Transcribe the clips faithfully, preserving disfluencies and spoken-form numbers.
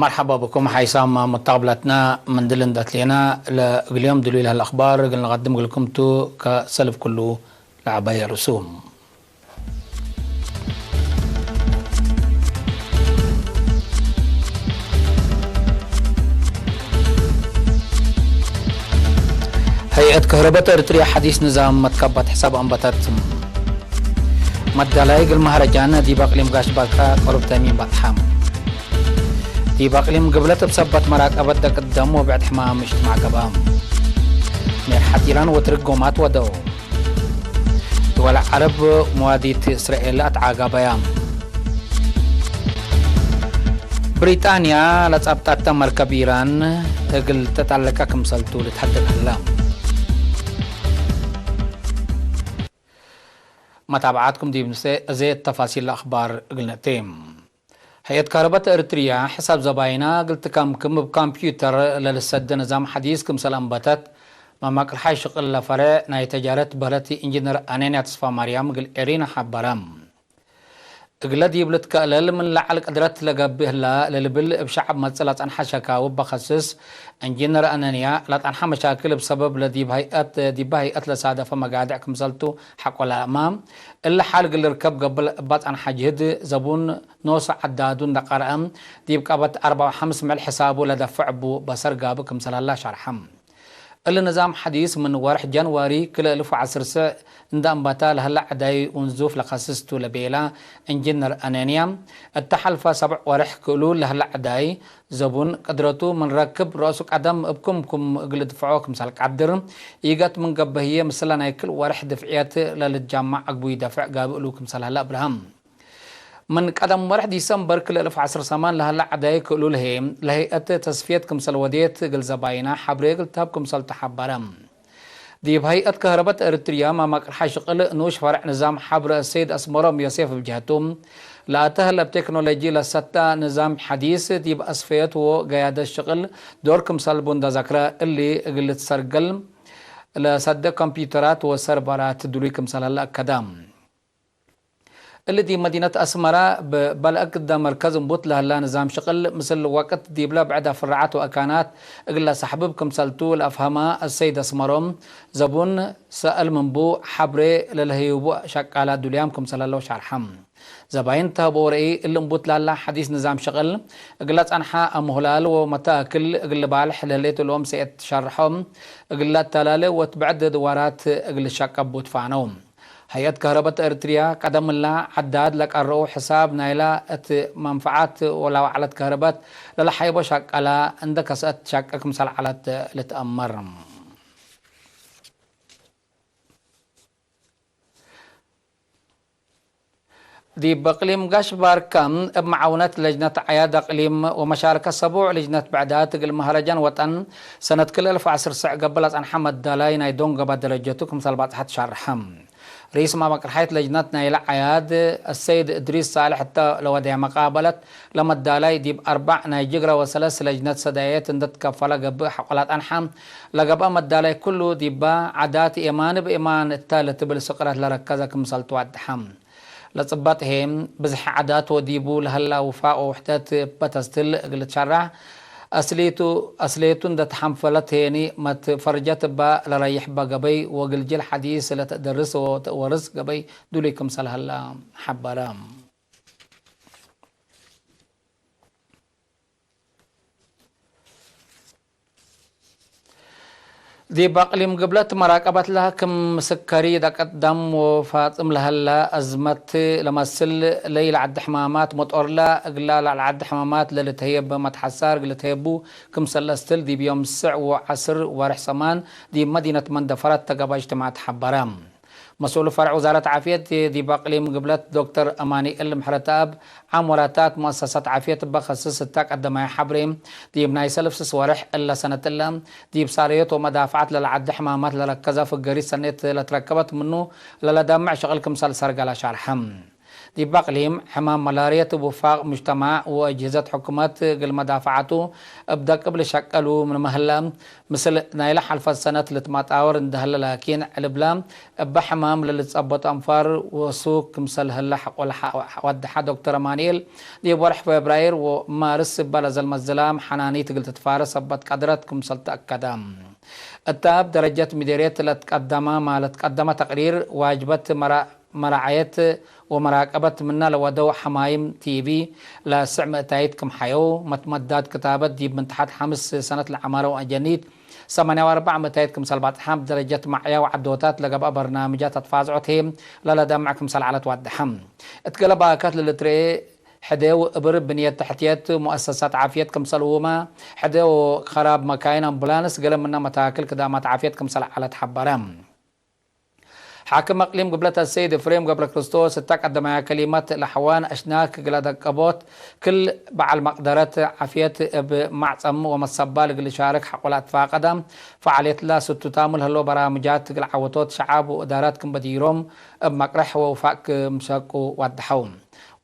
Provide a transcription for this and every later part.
መርሐባ ብኩም ሓይሳም መታብላትና፣ ምን ድል እንደ አትሌና ለእግል ዮም ድሉይ ለህለ አኽባር እግል ንቀድም እግልኩም ቱ። ከሰልፍ ኩሉ ለዐባይ ርሱም። ሀይአት ከህረበት ኤረትርያ ሐዲስ ንዛም መትከበት ሕሳብ አንበተት። መዳላይ እግል መሀረጃን ዲብ አቅሊም ጋሽ ባርካ ቀሩብ ተሚን በጽሐ። ዲብ አቅሊም ግብለት እብ ሰበት መራቀበት ደቅደም ወብዕድ ሕማም እጅትማዕ ገብአ። ሜርሐት ኢራን ወትርክ ጎማት ወደው። ድወል ዐረብ መዋዲት እስራኤል አትዓጋበያ። ብሪጣንያ ለጸብጠተ መርከብ ኢራን እግል ተጠለቀ ክምሰልቱ ልትሀደግ ሀለ። መታብዓትኩም ዲብ ንሰ እዜ ተፋሲል አኽባር እግል ነእቴ። ሀይአት ካህረበት ኤረትርያ፣ ሕሳብ ዘባይና እግል ትከምክም እብ ካምፕዩተር ለልሰደ ንዛም ሐዲስ ክምሰል አንበተት፣ መማቅል ሐይ ሽቅል ለፈሬዕ ናይ ተጃረት በህለት ኢንጂነር አነንያ ተስፋማርያም እግል ኤሪና ሐበረ። እግለ ዲብ ልትከእለል ምን ለዐል ቅድረት ለገብእ ህላ ለልብል እብ ሸዐብ መጽእ ለጸንሐ ሸካዊ በከስስ፣ እንጂነር አነንያ ለጠንሐ መሻክል እብ ሰበብ ለዲብ ሀይአት፣ ዲበ ሀይአት ለሳደፈ መጋድዕ ክምሰልቱ ሐቆ ለአማ፣ እሊ ሐል እግል ልርከብ ገብእ እባ ጸንሐ ጅህድ ዘቡን ኖሱ ዐዳዱ እንደ ቀርአ፣ ዲብ ቀበት አርበዕ ወሐምስ ምዕል ሕሳቡ ለደፍዕ እቡ በሰር ጋብእ ክምሰል ሀላ ሸርሐ። እሊ ንዛም ሐዲስ ምን ወርሕ ጃንዋሪ ክልኤ እልፍ ወዐስር ስዕ እንደ አንበተ ለሀለ ዐዳይ ውንዙፍ ለከስስ ቱ ለቤለ እንጂነር አነንያ፣ እተ ሐልፈ ሰብዕ ወርሕ ክእሉ ለሀለ ዐዳይ ዘቡን ቅድረቱ ምን ረክብ ረእሱ ቀደም እብ ክምኩም እግል እድፍዖ ክምሰል ቀድር፣ ኢገት ምን ገብእ ህዬ ምስለ ናይ ክል ወርሕ ድፍዕየት ለልትጃማዕ አግቡይ ደፍዕ ጋብእ እሉ ክምሰል ሀለ አብርሃም። ምን ቀደም ወርሕ ዲሰምበር ክልኤ እልፍ ወዐስር ሰማን ለሀለ ዐዳይ ክእሉ ለህዬ ለህይአት ተስፍየት ክምሰል ወዴት እግል ዘባይና ሐብሬ እግል ተሀብ ክምሰል ተሐበረ። ዲብ ሀይአት ከህረበት ኤረትርያ መማቅል ሐይ ሽቅል ንኡሽ ፈርዕ ንዛም ሐብረ አሰይድ አስመሮም ዮሴፍ እብ ጀህቱ፣ ለአተ ህለ እብ ቴክኖሎጂ ለሰተ ንዛም ሐዲስ ዲብ አስፈየት ወገያደት ሽቅል ዶር ክምሰል ቡን ተዘክረ፣ እሊ እግል ልትሰርገል ለሰደ ኮምፕዩተራት ወሰርቨራት ድሉይ ክምሰል ሀለ አከደ። እሊ ዲብ መዲነት አስመረ እብ በልአግደ መርከዝ እንቡት ለህላ ንዛም ሽቅል፣ ምስል ወቅት ዲብለ ብዕድ አፍራዓት ወአካናት እግለ ሳሕብብ ክምሰልቱ ለአፍሀመ አሰይድ አስመሮም፣ ዘቡን ሰእል ምንቡ ሐብሬ ለለህዩቡ ሸቃላት ዱልያም ክምሰል ሀለው ሸርሐ። ዘባይን ተሀቦ ረኢ፣ እሊ እንቡት ለህላ ሐዲስ ንዛም ሽቅል እግለ ጸንሐ አምሁላል ወመታክል እግል ባልሕ ለህሌት እሎም ሰኤት ሸርሖም፣ እግለ አተላሌ ወእት ብዕድ ድዋራት እግል ሸቀ ቡት ፋነው። ሀይአት ከህረበት ኤረትርያ፣ ቀደም እላ ዐዳድ ለቀረኡ ሕሳብ ናይላ እት መንፈዓት ወላወዐለት ከህረበት ለለሐይቦ ሸቀላ እንደ ከስአት ሸቀ ክምሰል ዐለት ልትአመር። ዲብ እቅሊም ጋሽ ባርካ፣ እብ መዓውነት ለጅነት ዐያድ እቅሊም ወመሻረከት ሰቡዕ ልጅነት ብዕዳት፣ እግል መሀረጃን ወጠን ሰነት ክልኤ እልፍ ወዐስር ስዕ ገብእ ለጸንሐ መዳላይ ናይ ዶንገባ ደረጀቱ ክምሰል ባጽሐት ሸርሐ። ርኢስ መቅርሐይት ለጅነት ናይለ ዐያድ፣ አሰይድ እድሪስ ሳልሕ እተ ለወደየ መቃበለት፣ ለመዳላይ ዲብ አርበዕ ናይ ጅግረ ወሰለስ ለጅነት ሰዳየት እንደ ትከፈለ ገብእ ሐቆ ለጠንሐ፣ ለገብአ መዳላይ ኩሉ ዲበ ዐዳት ኤማን እብ ኤማን እተ ለትብል ስቅረት ለረከዘ ክምሰል ትወድሐ። ለጽበጥ ህዬ፣ ብዝሐ ዐዳት ወዲቡ ለሀላ ውፋቅ ወውሕደት እበ ተስትል እግል ትሸራሕ፣ አስሊቱ፣ አስሌቱ እንደ ተሐንፈለት ሄኒ መትፈርጀት እበ ለረይሕ እበ ገበይ ወግልጅል ሐዲስ ለተአደርስ ወተአወርስ ገበይ ዱሉይ ክምሰል ሀላ ሐበረ። ዲብ አቅሊም ግብለት መራቀበት ለክም ምስከሪ ደቀት ደም ወፋጽም ለሀለ አዝመት ለመስል ለኢለዐድ ሕማማት መጦርለ እግላ ለዐድ ሕማማት ለልትሀየብ መትሐሳር እግል ልትሀየቡ ክምሰል ለስትል ዲብ ዮም ስዕ ወዐስር ወርሕ ሰማን ዲብ መዲነት መንደፈረት ተገባ እጅትማዕ ተሐበረ። መስኡል ፈርዕ ውዛረት ዓፍየት ዲብ አቅሊም ግብለት ዶክተር አማኒኤል ምሕረተአብ፣ ዓም ወላታት ሙአሰሳት ዓፍየት እበ ከስስ እተ ቀደማይ ሐብሬ፣ ዲብ ናይ ሰልፍ ስስ ወርሕ እለ ሰነት እለ፣ ዲብ ሳርዮት ወመዳፍዐት ለለዐዲ ሕማማት ለረከዘ ፍገሪት ሰኔት ለትረከበት ምኑ ለለዳምዕ ሽቅል ክምሰል ሰርገለ ሻርሐ። ዲብ አቅሊም፣ ሕማም መላርየት እብ ውፋቅ ሙጅተማዕ ወአጅህዘት ሕኩመት እግል መዳፈዐቱ እብ ደቅብ ልሸቀሉ ምንመ ህለ፣ ምስል ናይለ ሐልፈት ሰነት ልትመጣወር እንደ ህለ ላኪን፣ ዕልብለ እበ ሕማም ለልትጸበጡ አንፋር ወሱክ ክምሰል ህለ ሐቆለ ወደሐ ዶክተር አማኑኤል፣ ዲብ ወርሕ ፌብራይር ወማርስ እበ ለዘልመ ዝላም ሐናኒት እግል ትትፋረስ ሰበት ቀድረት ክምሰል ተአከደ። እተ እብ ደረጀት ምዴርየት ለትቀደመ፣ ለትቀደመ ተቅሪር ዋጅበት መራ-፣ መራዐየት ወመራቀበት ምነ ለወደው ሐማይም ቲቪ ለስዕ ምእታይት ክም ሐየው፣ መትመዳድ ክታበት ዲብ ምን ተሐት ሐምስ ሰነት ለዐመረው አጀኒት ሰማንያ ወአርበዕ ምእታይት ክምሰል ባጽሐ፣ እብ ደረጀት መዕያ ወዐዶታት ለገብአ በርናምጃት አትፋዝዖት ህዬ ለለደምዕ ክምሰል ዐለት ዋድሐ። እት ገሌ ባካት ለልትርኤ ሕዴው እብር ብንየት ተሕትየት ሙአሰሳት ዓፍየት ክምሰልሁመ፣ ሕዴው ከራብ መካይን አምቡላንስ፣ ገሌ ምነ መታክል ክዳማት ዓፍየት ክምሰል ዐለት ሐበረ። ሓክም አቅሊም ግብለት አሰይድ ኤፍሬም ገብረክርስቶስ እተ ቀደማያ ከሊመት፣ ለሐዋን አሽናክ እግለ ደቀቦት፣ ክል በዐል መቅደረት ዓፍየት እብ ማዕጸም ወመሰባል እግል ሻርክ ሐቆለ አትፋቀደ፣ ፈዓልየትላ ስቱታሙ ለህለው በራምጃት እግል ዐወቶት ሸዓብ ወእዳራት ክም በዲሮም እብ መቅረሕ ወውፋቅ ክም ሸቁ ዋድሐው።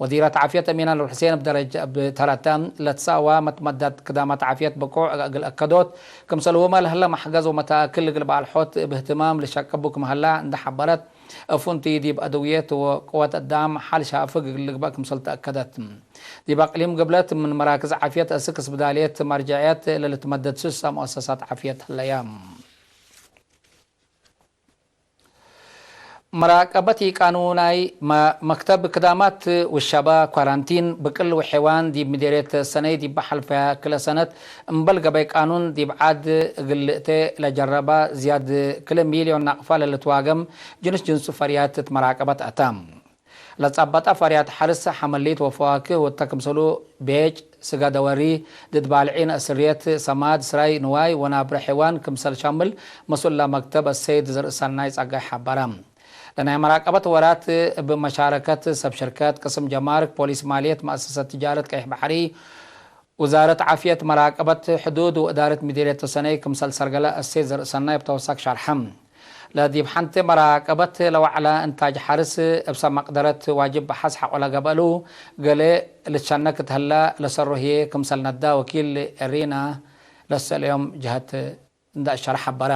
ወዚረት ዓፍየት አሚን አልሁሴን እብ ደረጀ፣ እብ ተረተ ለትሰአዋ መትመዳድ ክዳማት ዓፍየት ብቁዕ እግል አከዶት፣ ክምሰልሁመ ለህለ መሕገዝ ወመታክል እግል በአልሖት እብ እህትማም ልሸቅቡ ክም ሀላ እንደ ሐበረት፣ እፉንቲ ዲብ አድውየት ወቅወት አዳም ሐል ሻፍግ እግል ልግበእ ክምሰል ተአከደት። ዲብ አቅሊም ግብለት ምን መራክዝ ዓፍየት እስክ እስብዳልየት መርጀዕየት ለልትመደድ ሱሳ ሙአሰሳት ዓፍየት ህለያ። መራቀበት ኢቃኑናይ መ-፣ መክተብ ክዳማት ውሸበ ኳራንቲን ብቅል ወሐይዋን ዲብ ምዴርየት ሰነይ ዲብ ሐልፈያ ክለ ሰነት እምበል ገበይ ቃኑን ዲብ ዐድ እግል ልእተ ለጀረበ ዝያድ ክለ ሚልዮን ናቅፋ ለልትዋገም ጅንስ ጅንሱ ፈርያት እት መራቀበት አተ። ለጸበጠ ፈርያት ሐርስ፣ ሐመሊት ወፈዋክህ ወተ ክምሰሉ ቤጭ፣ ስጋ ደወሪ፣ ድድ ባልዒን፣ እስርየት፣ ሰማድ፣ ስራይ ንዋይ ወናብረ ሐይዋን ክምሰል ሻምል መስኡል ለመክተብ አሰይድ ዘርእሰናይ ጸጋይ ሐበረ። ለናይ መራቀበት ወራት እብ መሻረከት ሰብ ሽርከት፣ ቅስም ጀማርክ፣ ፖሊስ ማልየት፣ መአሰሰት ትጃረት ቀይሕ በሐሪ፣ ውዛረት ዓፍየት፣ መራቀበት ሕዱድ ወእዳረት ምዲርየት ሰነይ ክምሰል ሰርገለ አሰይድ ዘርእሰናይ እብ ተወሳክ ሸርሐ። ለዲብ ሐንቲ መራቀበት ለወዕለ እንታጅ ሐርስ እብ ሰብ መቅደረት ዋጅብ በሐስ ሐቆ ለገብአሉ ገሌ ልትሸነክ እት ህለ ለሰሩ ህዬ ክምሰል ነዳ ወኪል ኤሪና ለሰለዮም ጀሀት እንደ አሸረ ሐበረ።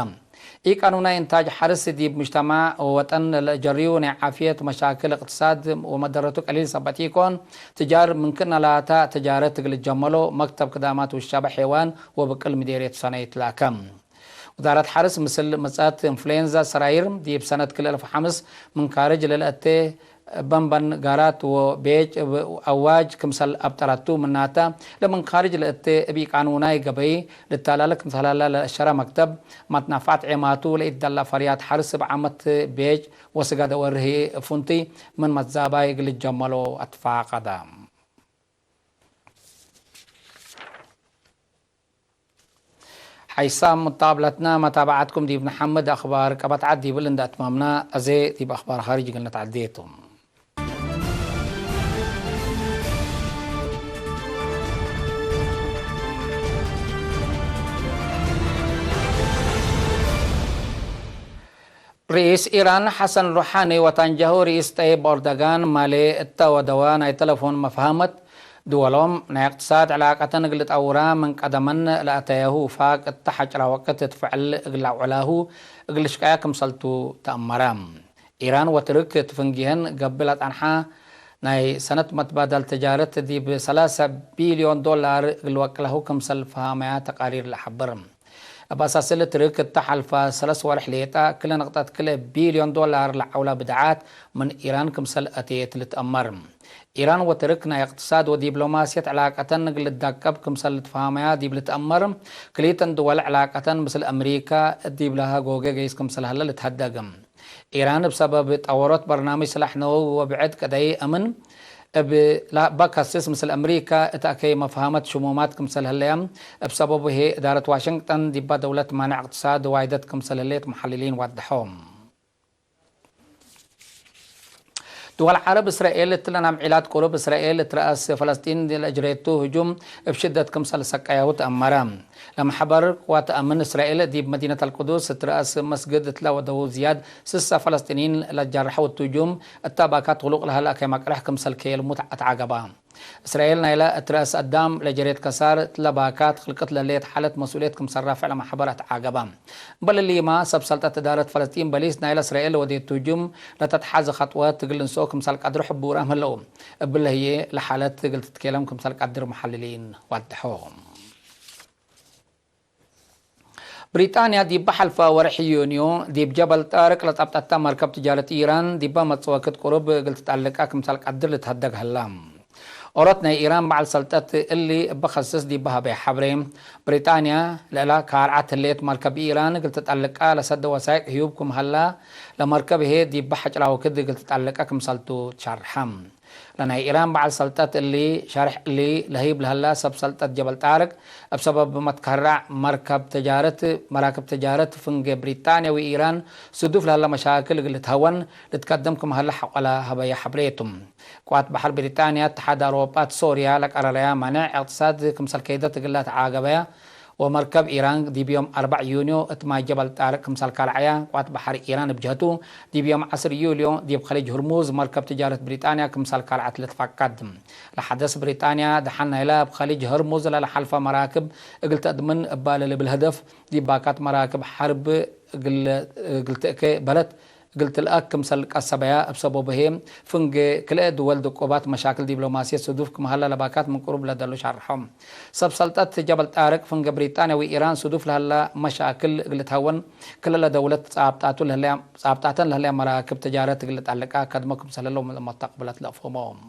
ኢቃኑናይ እንታጅ ሐርስ ዲብ ሙጅተማዕ ወወጠን ለለአጀርዩ ናይ ዓፍየት መሻክል እቅትሳድ ወመደረቱ ቀሊል ሰበት ኢኮን፣ ትጃር ምን ክእነ ላታ ትጃረት እግል ልጀመሎ መክተብ ክዳማት ውሻበ ሐይዋን ወብቅል ምዴርየት ሰነይ ትላከ። ውዛረት ሐርስ ምስል መጽአት ኢንፍሉዌንዛ ሰራይር ዲብ ሰነት ክልኤ አልፍ ወሐምስ ምን ካርጅ ለልአቴ በንበን ጋራት ወቤጭ እብ አዋጅ ክምሰል አብጠረቱ ምናተ፣ ለምን ካርጅ ለእቴ እብ ኢቃኑናይ ገበይ ልታላለ ክምሰል ሀላ ለአሸረ መክተብ፣ መትናፋት ዔማቱ ለኢትደላ ፈርያት ሐርስ እብ ዓመት ቤጭ ወስጋደ ወርሂ ፉንቲ ምን መትዛባይ እግል ልጀመሎ አትፋቀደ። ሐይሳም ሙታብለትና መታብዐትኩም ዲብ ነሐምድ አኽባር ቀበት ዐድ ዲብል እንደ አትማምና፣ አዜ ዲብ አኽባር ኻርጅ እግል ነትዐዴ ቱ። ርኢስ ኢራን ሐሰን ሩሓኒ ወታንጃሁ ርኢስ ጠይብ ኦርደጋን ማሌ እተ ወደዋ ናይ ተለፎን መፍሀመት፣ ድወሎም ናይ እቅትሳድ ዕላቀተን እግል ልጠውራ ምን ቀደመን ለአተያሁ ውፋቅ እተ ሐጭራ ወቅት እት ፍዕል እግል ለአውዕላሁ እግል ልሽቀያ ክምሰልቱ ተአመረ። ኢራን ወትርክ እት ፍንጌህን ገብእ ለጸንሐ ናይ ሰነት መትባዳል ተጃረት ዲብ ሰላሰ ቢልዮን ዶላር እግል ወቅላሁ ክምሰል ፈሃመያ ተቃሪር ለሐብር። እብ አሳስል ትርክ እተ ሐልፈ ሰለስ ወርሕ ሌጠ ክለ ንቅጠት ክልኤ ቢልዮን ዶላር ለዐውላ ብድዓት ምን ኢራን ክምሰል አትየት ልትአመር። ኢራን ወትርክ ናይ እቅትሳድ ወዲብሎማስየት ዕላቀተን እግል ልዳቀብ ክምሰል ልትፈሀመያ ዲብ ልትአመር፣ ክልኢተን ድወል ዕላቀተን ምስል አምሪካ ዲብለሀ ጎጌ ገይስ ክምሰል ሀለ ልትሀደግ። ኢራን እብ ሰበብ ጠወሮት በርናምጅ ስላሕ ነወዊ ወብዕድ ቀደይ አምን እብ ለአባ ከስስ ምስል አምሪካ እት አከይ መፍሀመት ሽሙማት ክምሰል ህለየ፣ እብ ሰበቡ ህዬ እዳረት ዋሽንግጠን ዲባ ደውለት ማንዕ እቅትሳድ ዋይደት ክምሰል ህሌት መሐልሊን ዋድሐው። ድወል ዐረብ፣ እስራኤል እትለ ናምዒላት ቁሩብ፣ እስራኤል እት ረአስ ፈለስጢን ለእጅሬቱ ህጁም እብ ሽደት ክምሰል ሰቀያሁ ተአመረ። ለመሕበር ቅዋት አምን እስራኤል፣ ዲብ መዲነት አልቁዱስ እት ረአስ መስግድ እትለ ወደዉ ዝያድ ስሰ ፈለስጢንይን ለጃርሐው እት ህጁም፣ እተ ባካት ትሉቅ ለሀለ አከይ መቅረሕ ክምሰል ከየልሙ አትዓገባ። እስራኤል ናይለ እት ረአስ አዳም ለጀሬት ከሳር፣ እትለ ባካት ክልቅት ለሌት ሓለት መስኡልየት ክምሰል ራፍዕ ለመሕበር አትዓገባ። እምበል እሊማ፣ ሰብ ሰልጠት እዳረት ፈለስጢን በሊስ ናይለ እስራኤል ለወዴቱ ህጁም ለተትሓዘ ኸጥወት እግል ልንስኦ ክምሰል ቀድር ሕቡራም ህለው። እብለ ህዬ ለሓለት እግል ትትኬለም ክምሰል ቀድር መሐልሊን ዋድሖ። ብሪጣንያ ዲበ ሐልፈ ወርሕ ዩንዮ ዲብ ጀበል ጣርቅ ለጸብጠተ መርከብ ትጃረት ኢራን ዲበ መጽእ ወክድ ቁሩብ እግል ትጠልቀ ክምሰል ቀድር ልትሀደግ ሀላ። ኦሮት ናይ ኢራን በዐል ሰልጠት እሊ እበ ከስስ ዲበ ሀበየ ሐብሬ፣ ብሪጣንያ ለእላ ከአርዓት ህሌት መርከብ ኢራን እግል ትጠልቀ ለሰደ ወሳይቅ ህዩብ ክም ሀላ፣ ለመርከብ ህዬ ዲበ ሐጭራ ወክድ እግል ትጠልቀ ክምሰልቱ ትሸርሐ። ለናይ ኢራን በዐል ሰልጠት እሊ ሸርሕ እሊ ለህይብ ለሀላ ሰብ ሰልጠት ጀበል ጣርቅ፣ እብ ሰበብ መትከራዕ መርከብ ተጃረት፣ መራክብ ተጃረት ፍንጌ ብሪጣንያ ወኢራን ስዱፍ ለሀለ መሻክል እግል ልትሀወን ልትከደም ክም ሀለ ሐቆለ ሀበየ ሐብሬ ቱ። ቅዋት በሐር ብሪጣንያ፣ እትሓድ አውሮጳ እት ሶርያ ለቀረረያ ማንዕ እቅትሳድ ክምሰል ከይደት እግል ለአትዓገበያ፣ ወመርከብ ኢራን ዲብ ዮም አርበዕ ዩንዮ እት ማይ ጀበል ጣርቅ ክምሰል ካልዐያ። ቅዋት በሐር ኢራን እብ ጀህቱ፣ ዲብ ዮም ዐስር ዩልዮ ዲብ ከሊጅ ሁርሙዝ መርከብ ትጃረት ብሪጣንያ ክምሰል ካልዐት ልትፈቀድ። ለሐደስ ብሪጣንያ ደሐን ናይለ እብ ከሊጅ ሁርሙዝ ለለሐልፈ መራክብ እግል ተአድምን እባ ለልብል ህደፍ፣ ዲብ ባካት መራክብ ሐርብ እግል፣ እግል ትእኬ በለት እግል ትልአክ ክምሰል ቀሰበያ፣ እብ ሰበቡ ህዬ ፍንጌ ክልኤ ድወል ድቁባት መሻክል ዲብሎማስየት ስዱፍ ክም ሀለ ለባካት ምን ቅሩብ ለደሉ ሸርሖም። ሰብ ሰልጠት ጀበል ጣርቅ፣ ፍንጌ ብሪጣንያ ወኢራን ስዱፍ ለሀለ መሻክል እግል ልትሀወን፣ ክልለ ደውለት ጻብጣቱ ለህለያ፣ ጻብጣተን ለህለያ መራክብ ተጃረት እግል ልጠልቃ ከድሞ ክምሰል ህለው ለመስተቅብለት ለአፍህሞም።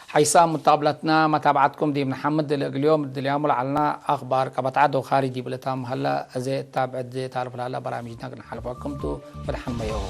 ሐይሳም ሙታብለትና መታብዐትኩም ዲብ ነሐምድ፣ ለእግል ዮም እድልያሙ ለዐልና አኽባር ቀበትዐ ዶካሪ ዲብ ልታም ሀለ፣ አዜ እታ ብዕድ ታልፍ ለሀለ በራምጅና እግል ነሐልፈኩም ቱ። ወደሐን መየው።